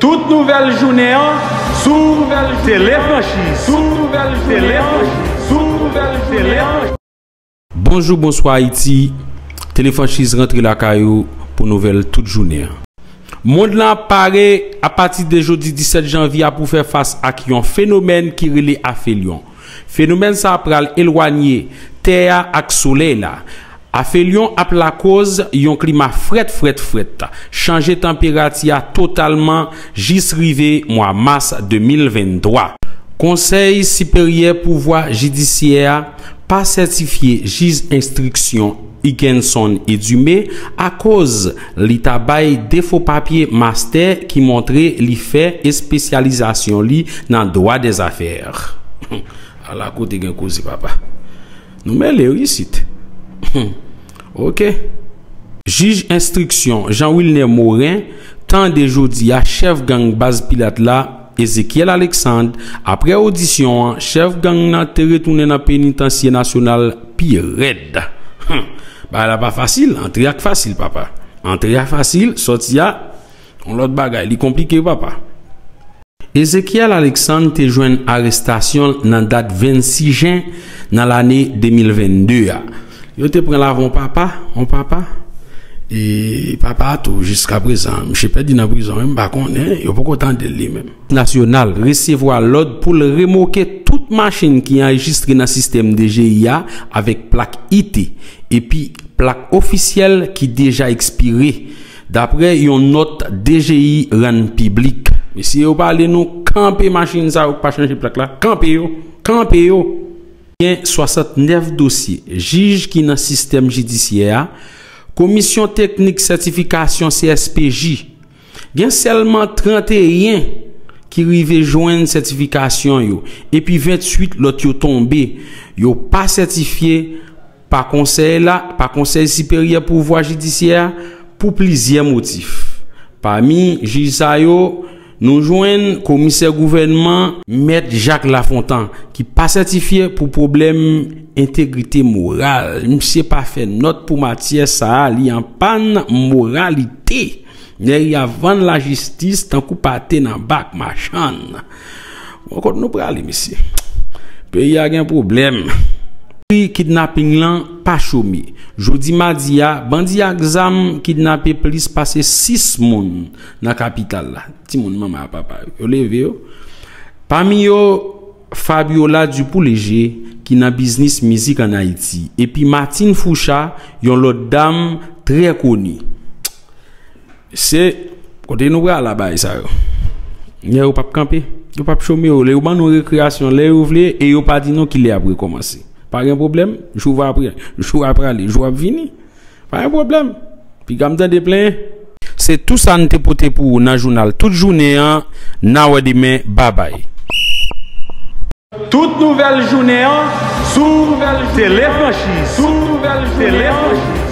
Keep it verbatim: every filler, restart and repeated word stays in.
Tout nouvèl jounen an sou Tele Franchiz. Tout nouvèl jounen an sou Tele Franchiz. Bonjou, bonswa Ayiti. Tele Franchiz rantre lakay ou pou nouvèl tout jounen an. Mond lan ap pare apati de jodi disèt janvye a pou fè fas ak yon fenomèn ki rele afelyon. Fenomèn sa a pral elwanye tè a ak solèy la. Afelyon ap lakoz yon klima frèt, frèt, frèt, chanje tanperati a totalman jis rive mwa mas de mil venntwa. Konsèy Siperyè Pouvwa Jidisyè a pa sètifye jij enstriksyon Higginson Edumé akoz li ta bay de fo papye mastè ki montre li fè espesyalizasyon li nan dwa dèzafè. Ala kote gen koze, papa. Nou mele wi isit. Ok. Jij enstriksyon Jean Wilner Morin tande jodi a chèf gang Baz Pilat la, Ezekiel Alexandre, apre odisyon an, chèf gang nan te retounen nan penitansye nasyonal pi rèd. Hmm. Bagay la pa fasil, antre a k fasil, papa. Antre a fasil, sòti a, yon lòt bagay, li konplike, papa. Ezekiel Alexandre te jwenn arestasyon l nan dat vennsis jen nan lane de mil vennde a. Yo te pran l avè yon papa, yon papa. E papa a tou, jiskaprezan, misye pèdi nan prizon, menm pa konnen, yo poko tande l li menm. Nasyonal resevwa lòd pou l remoke tout machin ki anrejistre nan sistèm D G I a avèk plak I T, epi plak ofisyèl ki deja ekspire, dapre yon nòt D G I rann piblik. Mesye yo pale nou kanpe machin sa yo k pa chanje plak la, kanpe yo, kanpe yo. Gen swasantnèf dosye jij ki nan sistèm jidisyè a, Komisyon Teknik Sètifikasyon C S P J. Gen sèlman tranteyen ki rive jwenn sètifikasyon yo, epi venntuit lòt yo tonbe, yo pa sètifye pa konsèy la, pa Konsèy Siperyè Pouvwa Jidisyè a, pou plizyè motif. Pami jij sa yo, nou jwenn komisè gouvènman, Mèt Jacques Lafontant, ki pa sètifye pou pwoblèm entegrite moral. Misye pa fè nòt pou matyè sa a, li an pàn moralite. Nèg y ap vann lajistis tankou pate nan bak machann. Bon, kot nou prale, mesye? Peyi a gen pwoblèm. Pri kidnaping lan pa chome. Jodi madi a, bandi ak zam kidnape plis pase sis moun nan kapital la. Timoun manman ak papa yo. Yo leve yo. Pami yo, Fabiola Dupouléger, ki nan biznis mizik ann Ayiti, epi Martine Fouchard, yon lòt dam trè koni. Se kote nou pral la bagay sa yo. Nèg yo p ap kanpe, yo p ap chome yo. Lè yo ban nou rekreyasyon, lè yo vle, e yo pa di nou kilè y ap rekòmanse. Pa gen pwoblèm, jou va apre, jou ap prale, jou ap vini. Pa gen pwoblèm. Piga m tande plenyen. Se tou sa n te pote pou ou nan jounal tout jounen an. N a wè demen. Babay. Tout nouvèl jounen an sou Tele Franchiz. Sou Tele Franchiz.